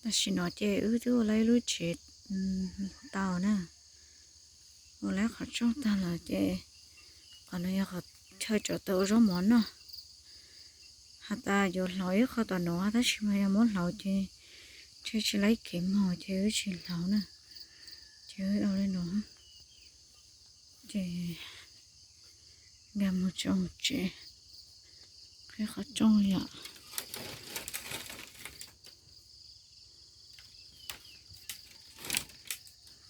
Tam sim no ces wb twb ua lawm ib lub tsev tau na, ua lawm qhov rooj tag lawm ces qhov no yog qhov chaw tso tau ua zaub mov noj. Has tas yuav hlauv ib qho tom no tab sis mas yog muab hlauv ces ntshe tsis laib kev mog ces wb tsis hlauv na. Ces wb ua li no ces nkag mus tsev, qhib qhov rooj yom.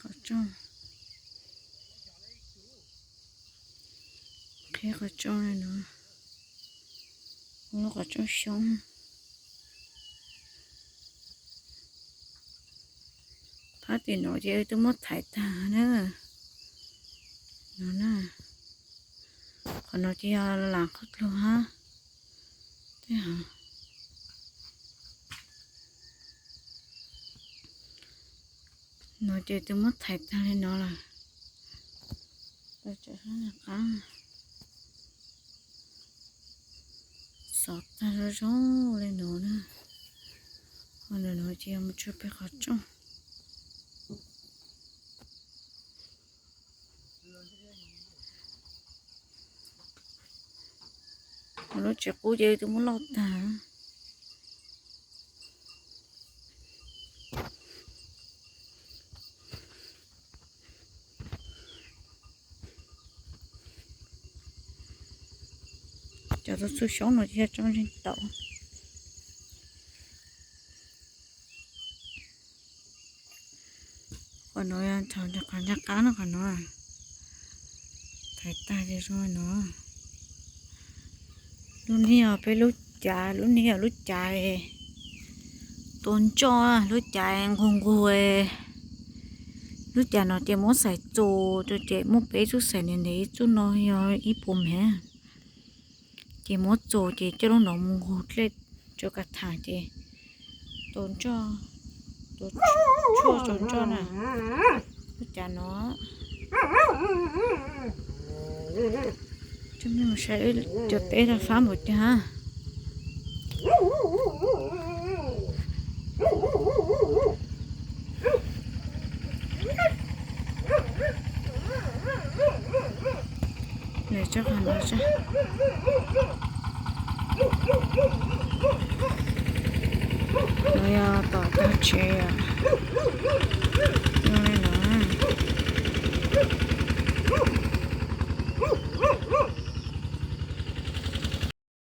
Qhov rooj, qhib qhov rooj li no, ua lub qhov rooj xyoob. Phab tim no ces twb muab thaiv tag na. No na, qhov no ces yog lam qhov dluag hab. Tej no ces twb muab thaiv tag li no lawm. Qab, xov tag zoo zoo li no na. Ho no ces yog mus tsuag pem qhov rooj. Lub tsev qub ces twb muab loj tag. Cov tus txug xyoob no ces yog tsob ntseeg tau. Qhov no yog qhov ncaj qab no, qhov no thaiv tag ces zoo no. Lub niag peb lub cav, lub niag lub cav tua ntsoj, lub cav nqug nqug. Lub cav no ces muab xais txus rau ces muaj peb txuj xais ntev ntev, ib txuj no yog ib puas mev. Ces muab txus ces coj lub no mus nqug dlej rau kav tham ces tua ntsoj, tua tshuaj rau ntsoj na. Lub cav no, coj mej mus saib cov peb rau fab npaum cas. Lawv tso qhov no, no yog tom tag tsev os.